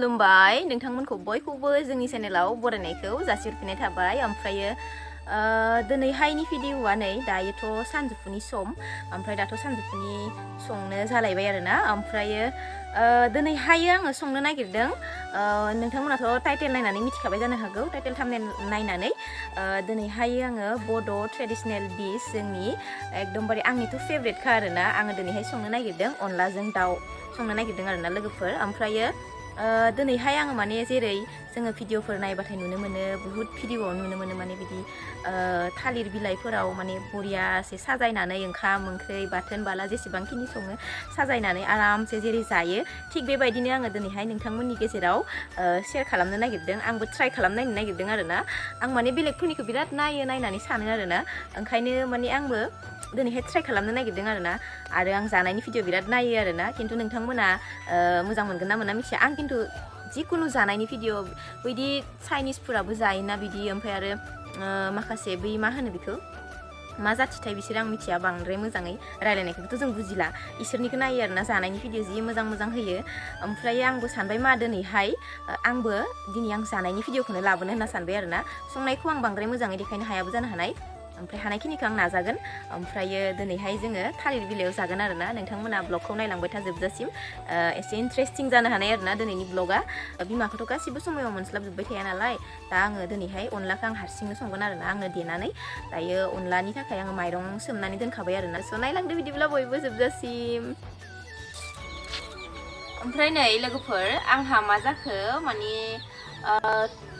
खुलुमबाय नोंथांमोनखौ बयखौबो जोंनि चेनेलाव बरायनायखौ जासिहरफिननाय थाबाय। ओमफ्रायो दिनैहायनि भिडिअआ नै दायोथ' सानजौफुनि सम, ओमफ्राय दाथ' सानजौफुनि संनो जालायबाय आरोना। ओमफ्रायो दिनैहाय आङो संनो नागिरदों, नोंथांमोनाथ' टाइटेल नायनानै मिथिखाबाय जानो हागौ। टाइटेल थाम्बनेल नायनानै दिनैहाय आङो बड' ट्रेडिशनेल डिश, जोंनि एकदमबारे आंनिथ' फेभरेटखा आरोना। आङो दिनैहाय संनो नागिरदों अनलाजों दाउ संनो नागिरदों आरोना लोगोफोर। ओमफ्रायो दिनैहाय आङो माने जेरै जोङो भिडिअफोर नायबाथाय नुनो मोनो, बुहुत भिडिअआव नुनो मोनो माने बिदि थालिर बिलाइफोराव माने बरियासे साजायनानै ओंखाम ओंख्रि बाथोन बाला जेसेबांखिनि सङो साजायनानै आरामसे जेरै जायो, थिग बेबायदिनो आङो दिनैहाय नोंथांमोननि गेजेराव शेयार खालामनो नागिरदों। आंबो ट्राइ खालामनायनो नागिरदों आरोना। आं माने बेलेगफोरनिखौ बिराद नायनानै सानो आरोना, ओंखायनो माने आंबो दिनैहाय ट्राइ खालामनो नागिरदों आरोना। आरो आं जानायनि भिडिअ बिराद नायो आरोना, खिन्थु नोंथांमोना मोजां मोनगोन ना मोना मिथिया। आं खिन्थु जिखुनु जानायनि भिडिअ बिदि चाइनिसफोराबो जायोना बिदि, ओमफ्राय आरो माखासे बै मा होनो बेखौ मा जाथिथाय बिसोर, आं मिथिया बांद्राय मोजाङै रायलायनायखौथ' जों बुजिला, इसोरनिखौ नायो आरोना। जानायनि भिडिअ जि मोजां मोजां होयो। ओमफ्राय आंबो सानबाय मा दिनैहाय आंबो दिनै आं जानायनि भिडिअखौनो लाबोनो होनना सानबाय आरोना। संनायखौ आं बांद्राय मोजाङै देखायनो हायाबो जानो हानाय, ओमफ्राय हानायखिनिखौ आं नाजागोन। ओमफ्रायो दिनैहाय जोङो थालिर बिलाइयाव जागोन आरोना। नोंथांमोना ब्लगखौ नायलांबाय था जोबजासिम, एसे इन्ट्रेस्टिं जानो हानाय आरोना दिनैनि ब्लगा। बिमाखौथ' गासिबो समायाव मोनस्लाबजोब्बाय थाया नालाय, दा आङो दिनैहाय अनलाखौ आं हारसिंनो संगोन आरोना, आंनो देनानै। दायो अनलानि थाखाय आङो माइरं सोमनानै दोनखाबाय आरोना। स' नायलांदो बिदिब्ला बयबो जोबजासिम। ओमफ्राय नै लोगोफोर, आंहा मा जाखो माने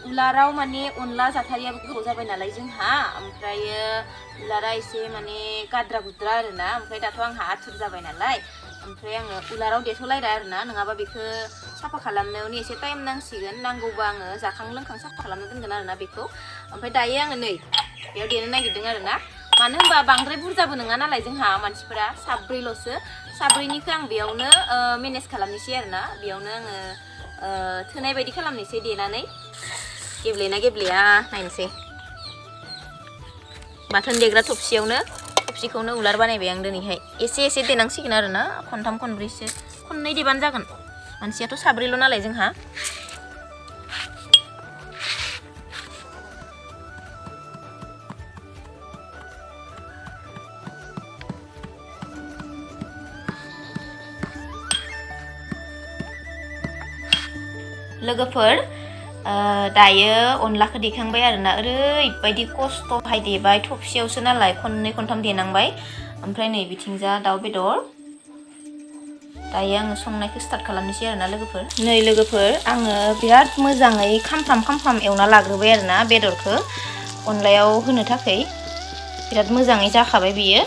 उलाराव माने अनला जाथारियाबो गोबाव जाबाय नालाय जोंहा, ओमफ्रायो उलारा एसे माने गाद्रा गुद्रा आरोना। ओमफ्राय दाथ' आंहा आथुर जाबाय नालाय, ओमफ्राय आङो उलाराव देथ'लायदा आरोना, नङाबा बेखौ साफा खालामनायावनो एसे टाइम नांसिगोन। नांगौबा आङो जाखां लोंखां साफा खालामना दोनगोन आरोना बेखौ। ओमफ्राय दायो आङो नै बेयाव देनो नागिरदों आरोना। मानो होनबा बांद्राय बुरजाबो नङा नालाय जोंहा मानसिफोरा, साब्रैल'सो। साब्रैनिखौ आं बेयावनो मेनेज खालामनोसै आरोना। बेयावनो आङो थोनाय बायदि खालामनोसै देनानै। गेब्लेना गेब्लेया नायनोसै। बाथोन देग्रा थबसिखौनो उलार बानायबाय आं दिनैहाय। एसे एसे देनांसिगोन आरोना, खनथाम खनब्रैसो, खननै देबानो जागोन। मानसियाथ' साब्रैल' नालाय जोंहा। लोगोफोर दायो अनलाखौ देखांबाय आरोना। ओरैबायदि खस्थ'हाय देबाय, थबसियावसो नालाय खननै खनथाम देनांबाय। ओमफ्राय नै बिथिंजा दाउ बेदर। दायो आङो संनायखौ स्टार्ट खालामनोसै आरोना लोगोफोर। नै लोगोफोर, आङो बिराद मोजाङै खामफ्राम एवना लाग्रोबाय आरोना बेदरखौ अनलायाव होनो थाखाय। बिराद मोजाङै जाखाबाय बियो।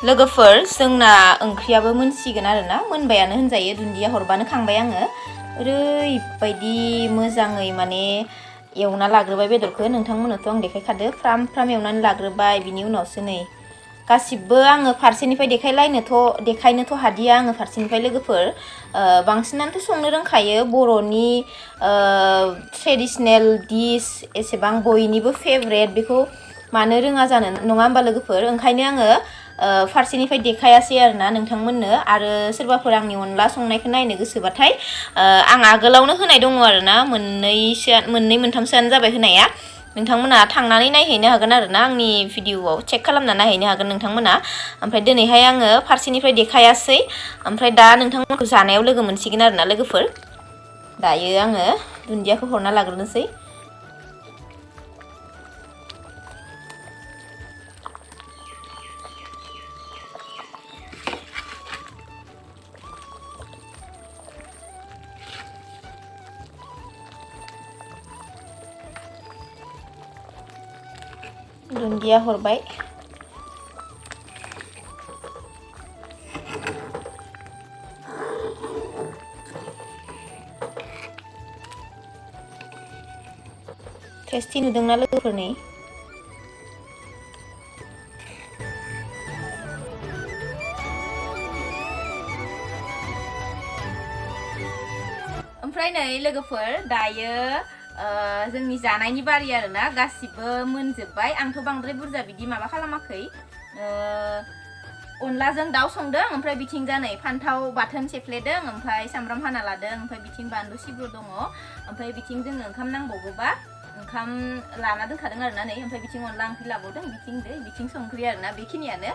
लोगोफोर, जोंना ओंख्रियाबो मोनसिगोन आरोना, मोनबायानो होनजायो। दुन्दिया हरबानो खांबाय आङो। ओरैबायदि मोजाङै माने एवना लाग्रोबाय बेदरखौ। नोंथांमोननोथ' आं देखायखादो, फ्राम एवनानै लाग्रोबाय। बिनि उनावसो नै गासिबो आङो फारसेनिफ्राय देखायनोथ' हादिया आङो फारसेनिफ्राय लोगोफोर। बांसिनानोथ' संनो रोंखायो, बर'नि ट्रेडिशनेल डिश, एसेबां बयनिबो फेभरेट, बेखौ मानो रोङा जानो, नङा होमबा लोगोफोर? ओंखायनो आङो फारसेनिफ्राय देखायासै आरोना नोंथांमोननो। आरो सोरबाफोर आंनि अनला संनायखौ नायनो गोसोबाथाय आं आगोलावनो होनाय दङ आरोना, मोननै मोनथामसोआनो जाबाय होनाया। नोंथांमोना थांनानै नायहैनो हागोन आरोना, आंनि भिडिअआव चेक खालामना नायहैनो हागोन नोंथांमोना। ओमफ्राय दिनैहाय आङो फारसेनिफ्राय देखायासै। ओमफ्राय दा नोंथांमोनखौ जानायाव लोगो मोनसिगोन आरोना लोगोफोर। दायो आङो दुन्दियाखौ हरना लाग्रोनोसै। दुन्दिया हरबाय। टेस्टि नुदोंना लोगोफोर? नै ओमफ्राय नै लोगोफोर, दायो जोंनि जानायनि बारि आरोना। गासिबो मोनजोब्बाय। आंथ' बांद्राय बुरजा बिदि माबा खालामाखै, अनलाजों दाउ संदों ओमफ्राय बिथिंजा नै फान्थाव बाथोन सेफ्लेदों ओमफ्राय सामब्राम हाना लादों ओमफ्राय बिथिं बानलु सिब्रु दङ ओमफ्राय बिथिं जोङो ओंखाम नांबावगौबा ओंखाम लाना दोनखादों आरोना नै ओमफ्राय बिथिं अनला ओंख्रि लाबावदों बिथिं दै बिथिं संख्रि आरोना बेखिनियानो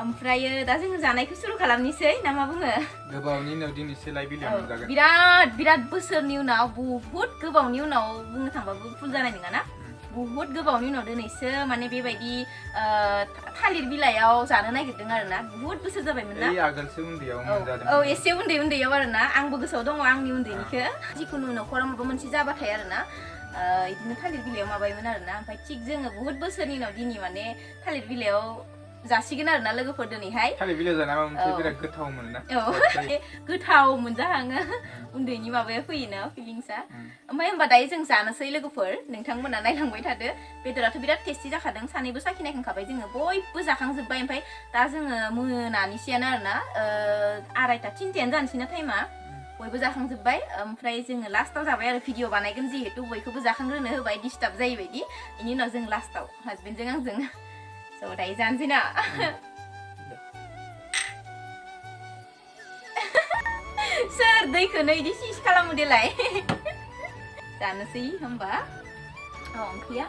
ओमफ्रायो दा जोङो जानायखौ सुरु खालामनोसै ना मा बुङो गोबावनि उनाव दिनैसो लाइ बिलाइ मोनजागोन बिराद बोसोरनि उनाव बुहुत गोबावनि उनाव बुंनो थांबाबो भुल जानाय नङा ना बुहुत गोबावनि उनाव दिनैसो माने बेबायदि थालिर बिलाइयाव जानो नागिरदों आरोना बुहुत बोसोर जाबायमोन ना आगोलसो उन्दैयाव मोनजादों औ एसे उन्दैयाव आरोना आंबो गोसोआव दङ आंनि उन्दैनिखौ जिखुनु न'खराव माबा मोनसे जाबाथाय आरोना इदिनो थालिर बिलाइयाव माबायोमोन आरोना ओमफ्राय थिग जोङो बुहुत बोसोरनि उनाव दिनै माने थालिर बिलाइयाव जासिगोन आरोना लोगोफोर दिनैहाय थालिर बिलाइ जानाया मोनसे बिराद गोथाव मोनोना गोथाव मोनजाहाङो उन्दैनि माबाया फैयोना फिलिंसा ओमफ्राय होमबा दायो जों जानोसै लोगोफोर नोंथांमोना नायलांबाय थादो बेदराथ' बिराद टेस्टि जाखादों सानैबो साखिनायखांखाबाय जोङो बयबो जाखांजोब्बाय ओमफ्राय दा जोङो मोनानिसैयानो आरोना 2:30 3:00 जानोसैना टाइमा बयबो जाखांजोब्बाय ओमफ्राय जोङो लास्टाव जाबाय आरो भिडिअ बानायगोन जिहेतु बयखौबो जाखांग्रोनो होबाय डिस्टार्ब जायै बायदि बेनि उनाव जों लास्टाव हाजबेन्डजों आंजों स' दायो जानोसै ना सोर दैखौनो इदि सिस खालामो देलाय जानोसै होमबा ओंख्रिया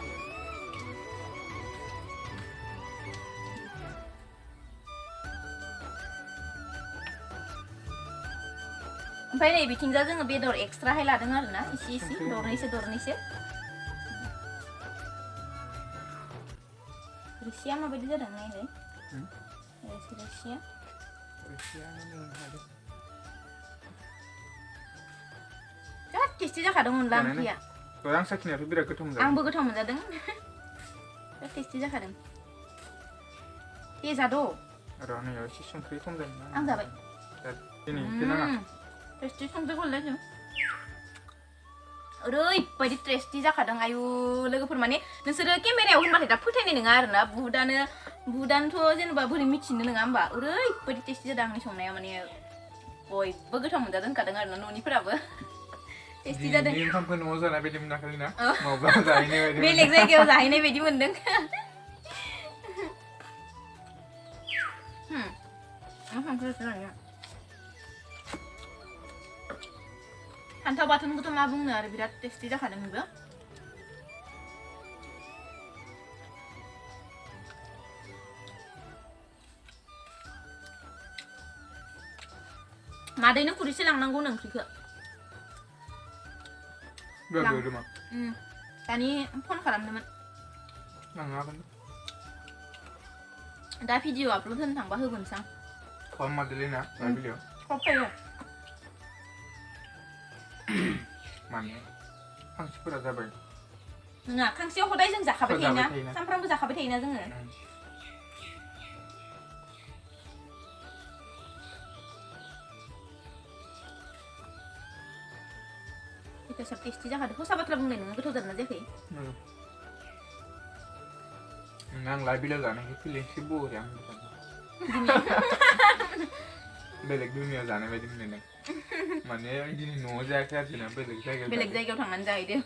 ओमफ्राय नै बिथिंजा जोङो बेदर एक्सट्राहाय लादों आरोना इसे दरनैसो रोसिया माबायदि जादों नायलाय रोसिया बिराद टेस्टि जाखादों अनला ओंख्रिया आं साखिनायाथ' बिराद गोथाव मोनजादों आंबो गोथाव मोनजादों बिराद टेस्टि जाखादों तेजा द' र' नै एसे संख्रि खम जादों आं जाबाय दिनै नाङा टेस्टि संख्रि गलायदों ओरैबायदि टेस्टि जाखादों आयु लोगोफोर माने नोंसोरो केमेरायाव होनबाथाय दा फोथायनाय नङा आरोना बुहुदानोथ' जेनेबा बोरै मिथिनो नङा होमबा ओरैबायदि टेस्टि जादों आंनि संनाया माने बयबो गोथाव मोनजादों होनखादों आरोना न'निफोराबो टेस्टि जादों ओंखामखौ न'आव जानाय बायदि मोनाखै ना मावबा जाहैनाय बायदि बेलेग जायगायाव जाहैनाय बायदि मोनदों फान्थाव बाथोनखौथ' मा बुंनो आरो बिराद टेस्टि जाखादों बेबो मादैनो खुरैसे लांनांगौ ओंख्रिखौ दानि फन खालामदोंमोन दा भिडिअ आपल'ड होनो थांबा होगोनसां मादैना भिडिअ फैयो माने खांसिफोरा जाबाय नङा खांसियाव हदाय जों जाखाबाय थायोना सानफ्रामबो जाखाबाय थायोना जोङो गोथाव टेस्टि जाखादों हसा बाथ्रा बुंनाय नोङो गोथाव जादोंना जायाखै आं लाइ बिलाइ जानायखौ फिलिंसो बरिया बेलेग दुनियाव जानाय बायदि मोननाय माने दिनै न'आव जायाखै आरोना बेलेग जायगायाव थांनानै जाहैदो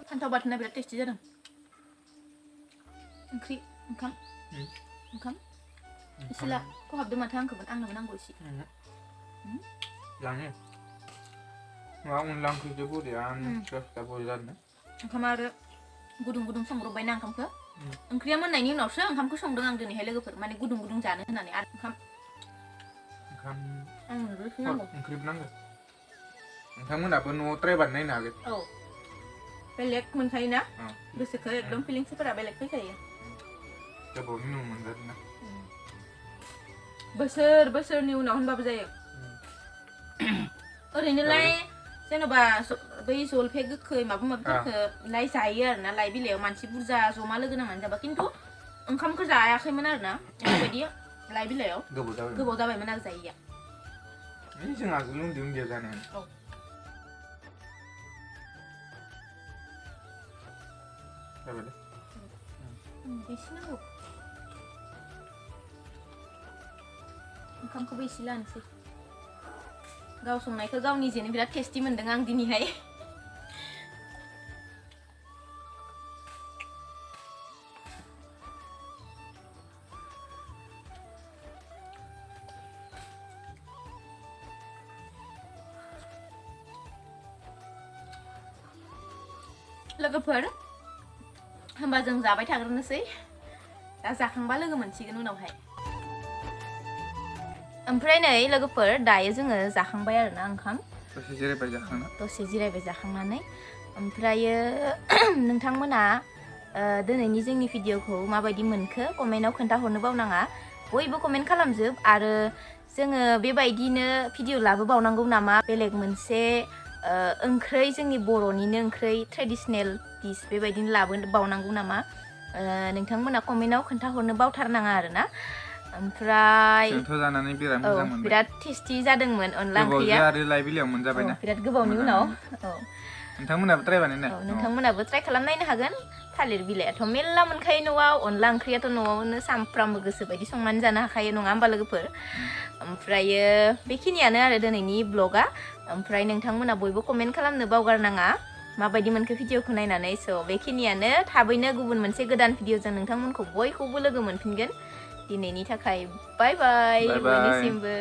फान्थाव बाथोना बिराद टेस्टि जादों ओंख्रि ओंखाम इसेला खहाबदों माथो आंनोबो नांगौ एसे लाङो मा अनला ओंख्रिजों बरिया बरिया जादों ओंखामा आरो गुदुं संब्रबबायना ओंखामखौ ओंख्रिया मोननायनि उनावसो ओंखामखौ संदों आं दिनैहाय लोगोफोर माने गुदुं जानो होननानै आरो ओंख्रिबो नांगौ नोंथांमोनाबो न'आव ट्राइ बानायनो हागोन औ बेलेग मोनखायोना गोसोखौ एकदम फिलिंसफोरा बेलेग फैखायो गोबावनि उनाव मोनजादों ना बोसोरनि उनाव होनबाबो जायो ओरैनोलाय जेनेबा बै जलफे गोखै माबा माबिफोरखौ लाइ जायो आरोना लाइ बिलाइयाव मानसि बुरजा जमा लोगो नांनानै जाबा खिन्थु ओंखामखौ जायाखैमोन आरोना बेबायदि लाइ बिलाइयाव गोबाव जाबायमोन आरो जायैया जों आगोल उन्दैयाव जानाय बेसिनांगौ ओंखामखौबो एसे लानोसै गाव संनायखौ गावनि जेनो बिराद टेस्टि मोनदों आं दिनैहाय लोगोफोर होमबा जों जाबाय थाग्रोनोसै दा जाखांबा लोगो मोनसिगोन उनावहाय ओमफ्राय नै लोगोफोर दायो जोङो जाखांबाय आरोना ओंखाम दसे जिरायबाय जाखांना दसे जिरायबाय जाखांनानै ओमफ्रायो नोंथांमोना दिनैनि जोंनि भिडिअखौ माबायदि मोनखो कमेन्टआव खोन्थाहरनो बावनाङा बयबो कमेन्ट खालामजोब आरो जोङो बेबायदिनो भिडिअ लाबोबावनांगौ नामा बेलेग मोनसे ओंख्रै जोंनि बर'निनो ओंख्रै ट्रेडिशनेल डिश बेबायदिनो लाबोबावनांगौ नामा नोंथांमोना कमेन्टआव खोन्थाहरनो बावथारनाङा आरोना ओमफ्राय जोंथ' जानानै बिराद मोजां मोनबाय बिराद टेस्टि जादोंमोन अनला ओंख्रिया आरो लाइ बिलाइयाव मोनजाबायना बिराद गोबावनि उनाव नोंथांमोनाबो ट्राइ बानायनाय नोंथांमोनाबो ट्राइ खालामनायनो हागोन थालिर बिलाइयाथ' मेल्ला मोनखायो न'आव अनला ओंख्रियाथ' न'आवनो सामफ्रामबो गोसोबायदि संनानै जानो हाखायो नङा होमबा लोगोफोर ओमफ्रायो बेखिनियानो आरो दिनैनि ब्लगा ओमफ्राय नोंथांमोना बयबो कमेन्ट खालामनो बावगारनाङा माबायदि मोनखो भिडिअखौ नायनानै स' बेखिनियानो थाबैनो गुबुन मोनसे गोदान भिडिअजों नोंथांमोनखौ बयखौबो लोगो मोनफिनगोन दिनैनि थाखाय बाय बाय बयनिसिमबो